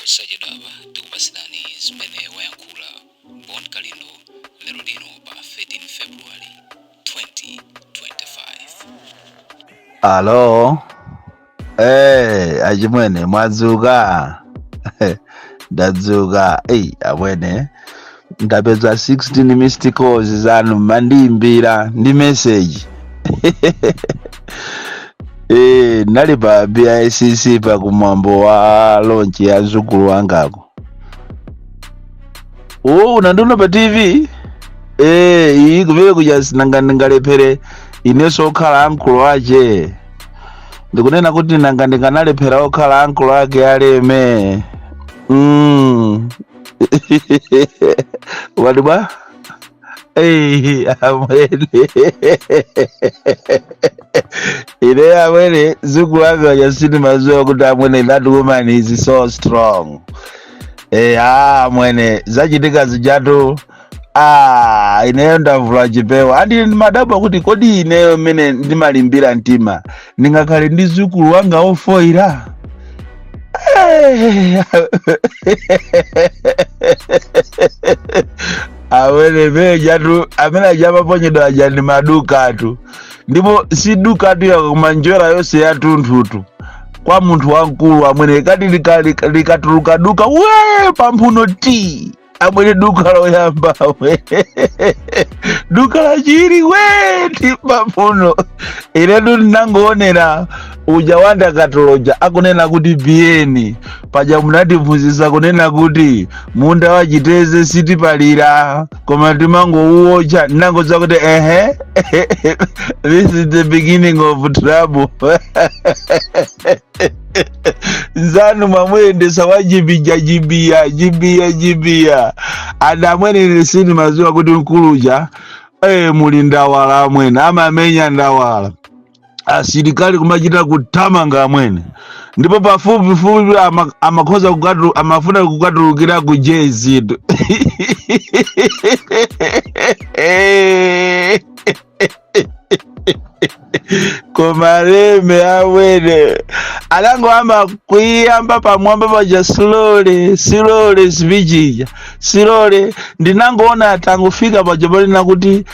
Posachedwapa tikupatsirani zimene wayankhula Bon Kalindo lero lino pa 13 February 2025. Alo, achimwene, mwadzuka? Ndadzuka. Ei, amwene, ndapeza 16 missed calls zanu, mandiyimbira ndi message. Nali pa BICC pa kumwambo wa launch ya mzukulu wangako. Oh, unandiona pa TV? Iyi kumene kuja nanga ndingalephere inenso okhala ankulu ache? Ndikunena kuti nanga ndinganalephera okhala ankulu ake aleme? Wati bwa? Ei, amwene, ine amwene, mzukulu wanga uja sindimadziwa kuti amwene, that woman is so strong. Amwene, zachitika zijatu, ineyo ndavula chipewa. Andi ndimadabwa kuti kodi ineyo mmene ndimalimbira mtima ndingakhale ndi mzukulu wanga ofoira? Amwene, mejatu amene aja amaponyedwa aja ndi madukatu, ndipo si dukatu ya koma njwera yonse yatunthutu kwa munthu wamkulu amwene. Kati likatuluka duka we pamphuno ti amwene, duka loyamba amwene, duka lachiwiri we ti pamphuno. Inetu ndinangoonera uja wandakatuloja akunena kuti biyeni paja munatiphunzitsa kunena kuti munda wachiteze sitipalira koma timangouwocha. Ndinangodziwa kuti ehe, this is the beginning of trouble. Nzanu mwamuyendesa wajibiya jibiya jibiya jibiya. Ada amwene, ine sindimadziwa kuti mkuluja muli ndawala amwene, amamenya ndawala asilikali kumachita kuthamanga amwene, ndipo pafupifupi amakhoza amafuna kukatulukira ku jezitu. Koma leme amwene anangoyamba kuiyamba pamwamba paja slowly slowly, speech ija slowly. Ndinangoona atangofika paja panena kuti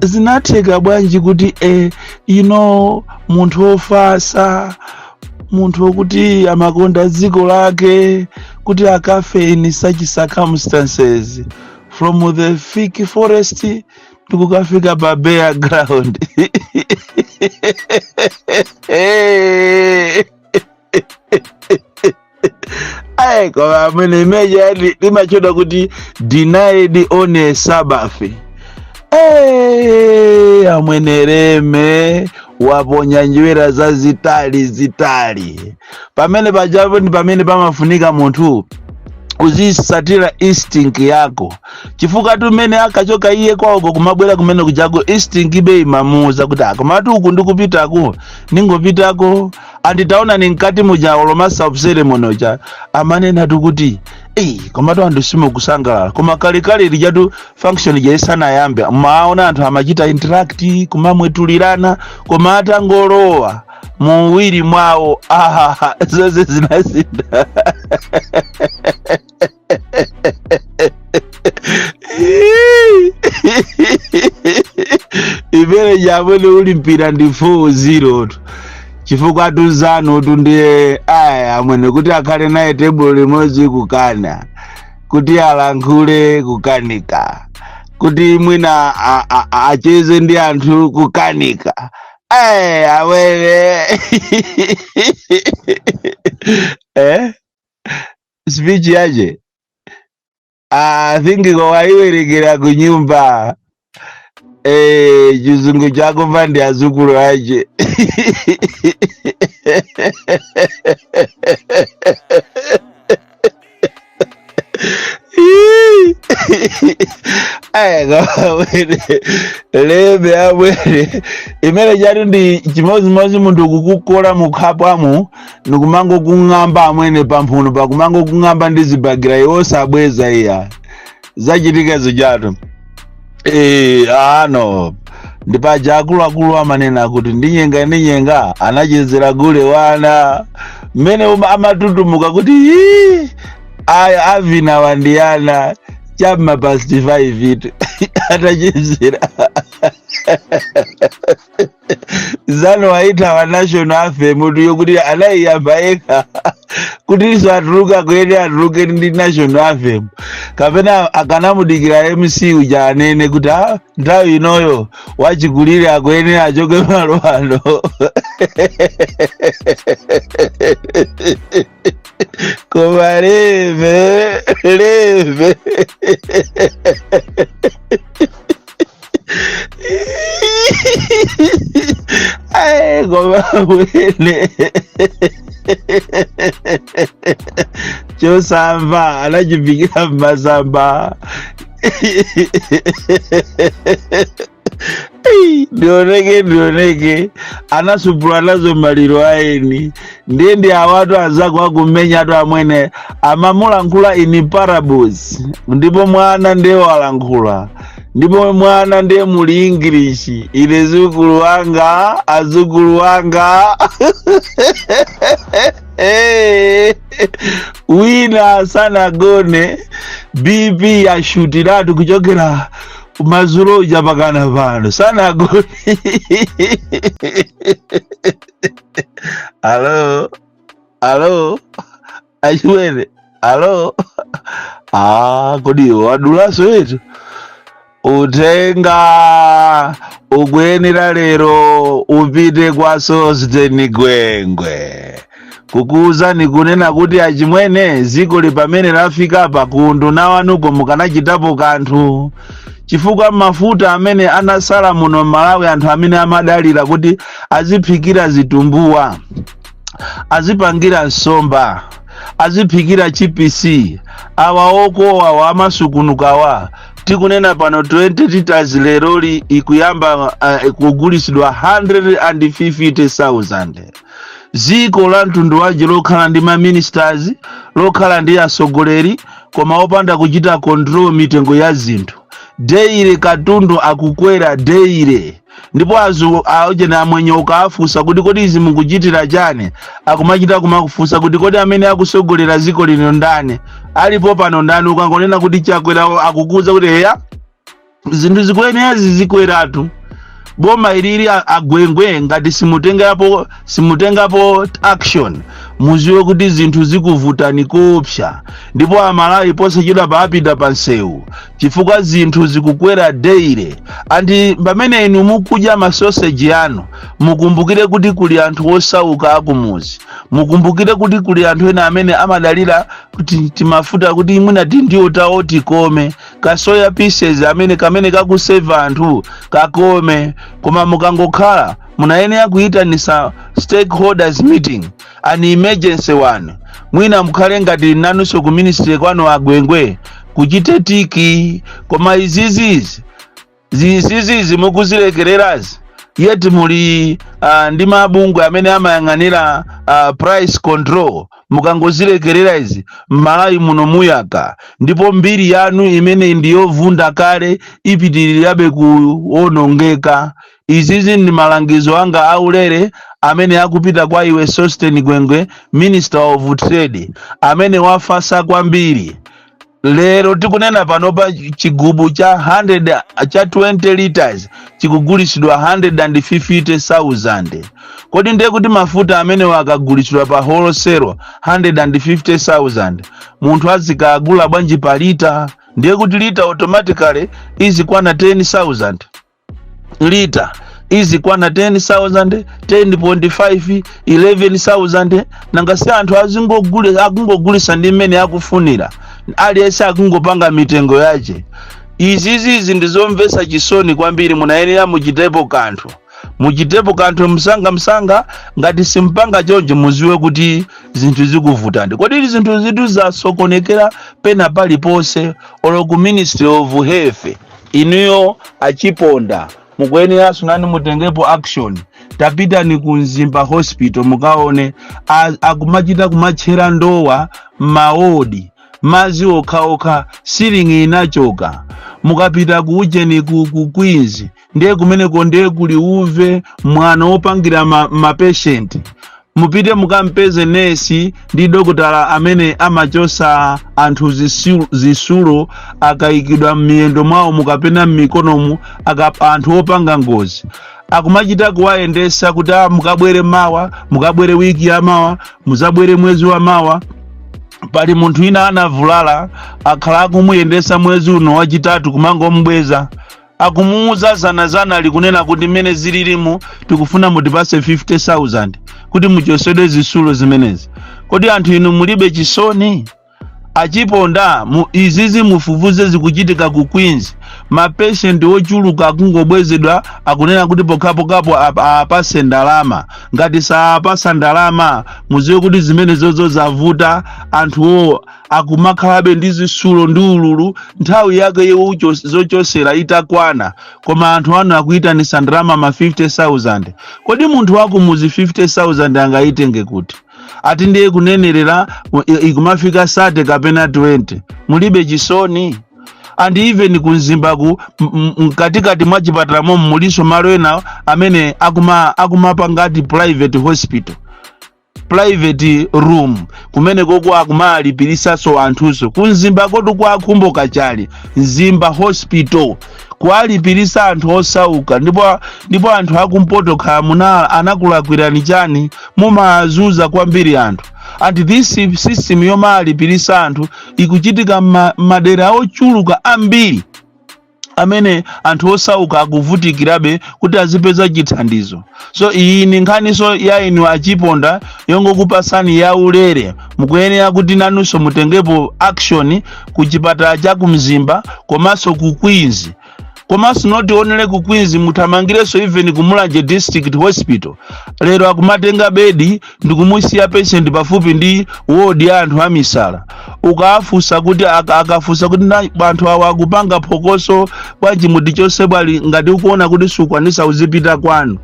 zinatheka bwanji kuti munthu wofatsa, munthu wokuti amakonda dziko lake, kuti akafe in such circumstances, from the thick forest ndikukafika pa bare ground. Ayi, koma amene imeja limachedwa kuti denied on a Sabbath. Amwene, leme waponya njwera zazitali zitali pamene pajapo. Ndi pamene pamafunika munthu uzisatira instinct yako, chifukwa tu mmene akachoka iye kwawoko kumabwera kumene kujako, instinct ibe imamuuza kuti akomatu uku ndikupitako ningopitako. Anditaona ni mkati muja olo master of ceremony uja amanenatu kuti eyi, komatu anthu simukusangalala. Koma kalekale lijatu function ija isanayambe maona anthu amachita interact, kumamwetulirana, koma atangolowa muwiri mwawo, ahaha, zonse zinasintha. Imene jamwene uli mpira ndi 4-0 tu, chifukwa tuzanu tu ndiye aya amwene kuti akhale naye tebulo limodzi kukana, kuti alankhule kukanika, kuti mwina acheze ndi anthu kukanika. Amwene, speech yache I think waiwerengera kunyumba. Chizungu chakumva ndi azukulu ache. Amwene, leme amwene, imene chatu ndi chimodzimodzi munthu kukukola mukhapwamu ndikumango kung'amba amwene pamphuno pakumango kung'amba ndi zibagera, iwo osabweza iya. Zachitika zijatu. Ano ndipaja akuluakulu amanena kuti ndinyenga ndinyenga anachezera gule wana. Mmene amatutumuka kuti, "Ii, aya avina wandiyana chamma past 5 itu atachezera zanu waithawa national anthem tuyo kuti anayiyamba yekha kuti iso atuluka kuyene atuluke ndi national anthem kapena akanamudikira MC uja anene kuti ah, nthawi inoyo wachikulire akuyenera achoke malo ano. Koma leve leve Ai, koma wene chosamva anachiphikira mmasamba. Ei, ndioneke ndioneke anasupula nazo maliro aeni. Ndiye ndi awatu anzako akumenyatu amwene amamulankhula in parables, ndipo mwana ndiye walankhula, ndipo mwana ndiye muli English. Ine zukulu wanga, azukulu wanga. Eh, wina sanagone, BP yashutiratu kuchokera madzulo uja pakana pano sanagone. Alo, alo, achiwene, alo. Ah, kodi wadulaso etu? Uthenga ukuyenera lero upite kwa Sosten Gwengwe kukuwuzani kunena kuti achimwene, dziko li pamene lafika pa kunduna wanuko mukanachitapo kanthu, chifukwa mafuta amene anasala muno Malawi, anthu amene amadalira kuti aziphikira zitumbuwa, azipangira nsomba, aziphikira chipisi, awa okowa awa amasukunukawa, tikunena pano 20 liters leroli ikuyamba kugulisidwa 150,000. Dziko la mtundu wanji lokhala ndi ma ministers, lokhala ndi atsogoleri, koma opanda kuchita control mitengo ya zinthu? Daily katundu akukwera daily, ndipo azu aujeni amwenye ukawafunsa kuti kodi izi mukuchitira chani, akumachita kumakufunsa kuti kodi amene akusogolera dziko lino ndani, alipo pano ndani? Ukangonena kuti Chakwera, akukuuza kuti eya, zinthu zikuyenera zizikweratu. Boma ilili agwengwe, ngati simutengapo action, muziwe kuti zinthu zikuvutani koopsa, ndipo Amalawi posachedwa paapita pa nsewu chifukwa zinthu zikukwera daily. And pamene inu mukudya masoseji anu, mukumbukire kuti kuli anthu osauka akumuzi. Mukumbukire kuti kuli anthu ena amene amadalira kuti timafuta kuti mwina tindiwo tawo tikome, kasoya pieces amene kamene kakuseva anthu kakome. Koma mukangokhala, munayenera kuyitanisa stakeholders meeting, an emergency one. Mwina mukhale ngati nanunso ku ministry kwanu agwengwe kuchite tiki. Koma izizizi zizizizi mukuzilekererazi, yet muli ndi mabungwe amene amayang'anira price control. Mukangozilekerera izi, m'Malawi muno muyaka, ndipo mbiri yanu imene ndiyovunda kale ipitirirabe kuwonongeka. Izizi ndi malangizo anga aulere amene akupita kwa iwe Sosten Gwengwe, Minister of Trade, amene wafasa kwambiri. Lero tikunena panopa chigubu cha 100 cha 20 liters chikugulisidwa 150,000. Kodi ndiye kuti mafuta amene akagulisidwa pa wholesale 150,000, munthu azikagula bwanji pa lita? Ndiye kuti lita automatically izikwana 10,000, lita izikwana 10,000, 10.5, 11,000. Nanga si anthu akungogulisa ndi mmene akufunira, aliyense akungopanga mitengo yache. Izizizi ndizomvetsa chisoni kwambiri. Munayenera muchitepo kanthu, muchitepo kanthu msanga msanga. Ngati simpanga choncho, muziwe kuti zinthu zikuvutani. Kodi zinthu zitu zasokonekera pena paliponse, olo ku Ministry of Health. Inuyo achiponda mukuyeneranso nani mutengepo action. Tapitani ku Mzimba Hospital mukaone akumachita kumatchera ndowa m'mawodi, madzi okhaokha, ceiling inachoka. Mukapita ku ujeni ku Queens, ndiye kumeneko ndiye kuli uve, mwano wopangira mapatient. Mupite mukampeze nesi ndi dokotala amene amachosa anthu zisulo akayikidwa m'miyendo mwawo mukapena m'mikonomu, anthu opanga ngozi akumachita kuwayendesa kuti mukabwere mawa, mukabwere wiki ya mawa, muzabwere mwezi wa mawa. Pali munthu ina anavulala, akhala akumuyendesa mwezi uno wachitatu, kumangomubweza, akumuuza zanazana likunena kuti mmene zililimu tikufuna mutipase 50,000 kuti muchosedwe zisulo zimenezi. Kodi anthu inu mulibe chisoni? Achiponda izizi mufufuze, zikuchitika ku Queens. Ma patient ochuluka akungobwezedwa, akunena kuti pokhapokhapo apase ndalama. Ngati saapasa ndalama, muziwe kuti zimene zozo zavuta. Anthuwo akumakhalabe ndi zisulo ndi ululu nthawi yake zochosera itakwana, koma anthu anu akuyitanisa ndalama ma 50,000. Kodi munthu wakumuzi 50,000 angayitenge kuti? Ati ndiye kunenerera ikumafika 30 kapena 20. Mulibe chisoni? And even kumzimbaku, mkatikati mwa chipatala momo muliso malo ena amene akumapangati private hospital, private room, kumene koko akumalipirisaso anthuso. Kumzimba kotu kwa Khumbo Kachali, Mzimba Hospital, kuwalipirisa anthu osauka. Ndipo anthu akumpoto khala muna anakulakwirani chani? Mumazuza kwambiri anthu. And this system yomalipirisa anthu ikuchitika m'madera ochuluka ambiri amene anthu osauka akuvutikirabe kuti azipeza chithandizo. So iyi ni nkhaniso ya inu achiponda yongokupasani ya ulere. Mukuyenera kuti nanunso mutengepo action ku chipatala cha kumzimba komanso ku Queens, komanso not only ku Queens, muthamangirenso even ku Mulanje District Hospital. Lero akumatenga bedi ndikumusiya patient pafupi ndi ward ya anthu amisala. Ukafunsa kuti akafunsa kuti anthu awa akupanga phokoso bwanji, mutichose bwali, ngati ukuona kuti sukwanisa uzipita kwanu.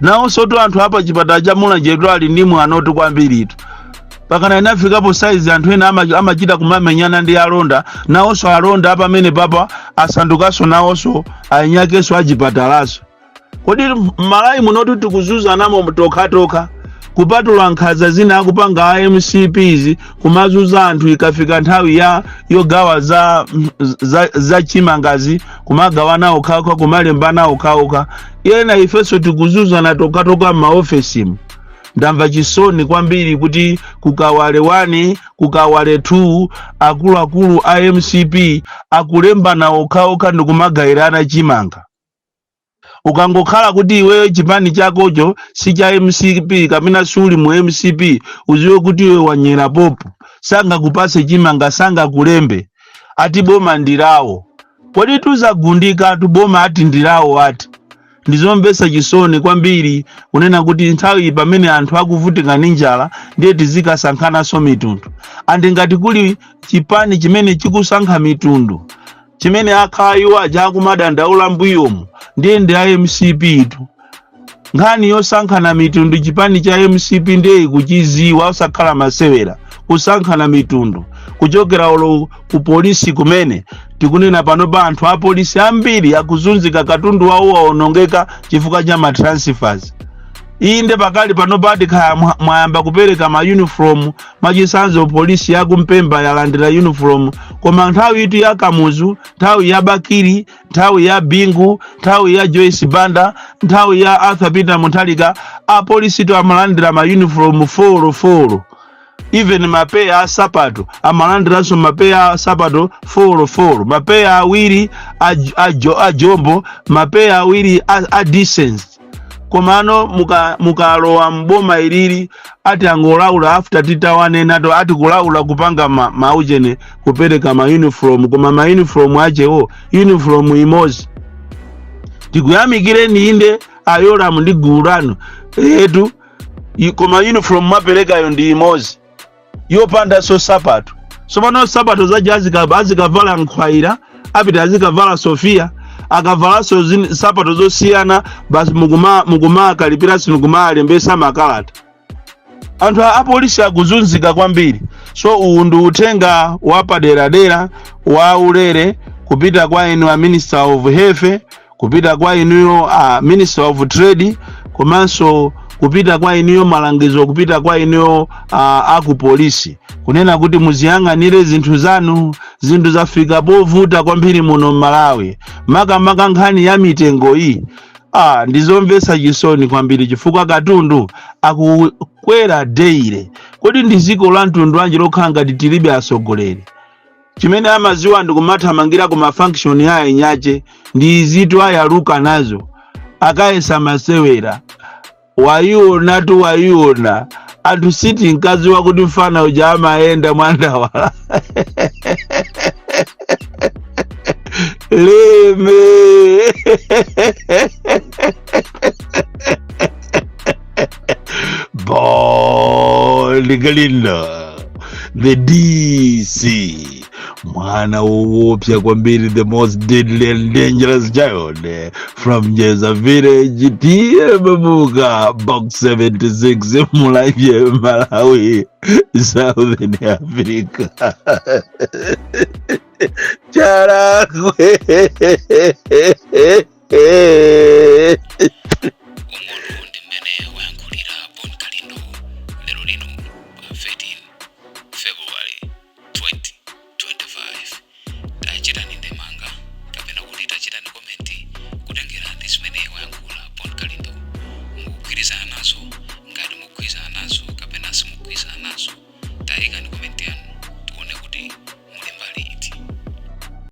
Nawonso tu anthu apa chipatala cha Mulanje ali ndi mwanotu kwambiritu. Pakana inafikapo saizi anthu ena amachita kumamenyana ndi alonda. Nawonso alonda apamene papa asandukanso nawonso ainyakenso achipatalaso. Kodi m'Malawi munotu tikuzuzanamo tokhatokha, kupatula nkhanza zina akupanga a MCPs kumazuza anthu ikafika nthawi ya yogawa za chimangazi, kumagawana okhaokha, kumalembana okhaokha ena, ifenso tikuzuzana tokhatokha m'maofesimu. Ndamva chisoni kwambiri kuti kukawale 1, kukawale 2, akuluakulu a MCP akulembana okhaokha ndikumagayirana chimanga. Ukangokhala kuti iweyo chipani chakocho si cha MCP kapena suli mu MCP, uziwe kuti iwe wanyera popo, sangakupase chimanga, sangakulembe. Ati boma ndilawo. Kodi tuzagundika tu boma ati ndilawo? Ati ndizomvetsa chisoni kwambiri kunena kuti nthawi pamene anthu akuvutika ndi njala ndiye tizikasankhananso mitundu. And ngati kuli chipani chimene chikusankha mitundu, chimene akhala iwo aja akumadandaula mbuyomu, ndiye ndi a MCP tu. Nkhani yosankhana mitundu, chipani cha MCP ndiye ikuchiziwa, osakhala masewera. Kusankhana mitundu kuchokera olo ku polisi kumene tikunena pano pa anthu apolisi ambiri akuzunzika, katundu wawo waonongeka chifukwa cha ma transfers. Inde, pakali pano pati kaya mwayamba kupereka ma uniform, mwachisanzo polisi yakumpemba yalandira uniform, koma nthawi itu ya Kamuzu, nthawi ya Bakili, nthawi ya Bingu, nthawi ya Joyce Banda, nthawi ya Arthur Peter Mutharika, apolisi tu amalandira ma uniform four four, even mapeya a sapato amalandiranso mapeya a sapato four four, mapeya awiri a jombo, mapeya awiri a decent. Komano mukalowa mboma ilili, ati angolaula after titawanenato, ati kulaula kupanga mauchene kupereka ma uniform, koma ma uniform achewo uniform imodzi. Tikuyamikireni inde ayolamu ndi gulu lanu etu, koma uniform mwaperekayo ndi imodzi yopandanso sapato. Sopano sapato zaja azikavala nkhwaira, apita azikavala Sofia, akavalanso sapato zosiyana basi, mukumakalipiranso mukumalembesa makalata. Anthu apolisi akuzunzika kwambiri. So uwu ndi uthenga wapaderadera wa ulere kupita kwa inu a Minister of Health, kupita kwa inuyo a Minister of Trade, komanso Kupita kwa inuyo, malangizo kupita kwa inuyo aku polisi, kunena kuti muziyang'anire zinthu zanu. Zinthu zafika povuta kwambiri muno m'Malawi, makamaka nkhani ya mitengo iyi. Ndizomvetsa chisoni kwambiri chifukwa katundu akukwera daily. Kodi ndi dziko la mtundu wanji lokhala ngati tilibe atsogoleri? Chimene amaziwa ndi kumathamangira ku mafunction ya enyache. Ndi izitu ayaluka nazo, akayesa masewera. Wayiona tu, wayiona. Anthu sitinkaziwa kuti mfana uja amayenda mwandawala leme. Bon Kalindo, the DC, mwana woopsa kwambiri, the most deadly and dangerous child from Njeza Village, T/A Mabuka, Box 76, Mulanje, Malawi, Southern Africa. Charakwe.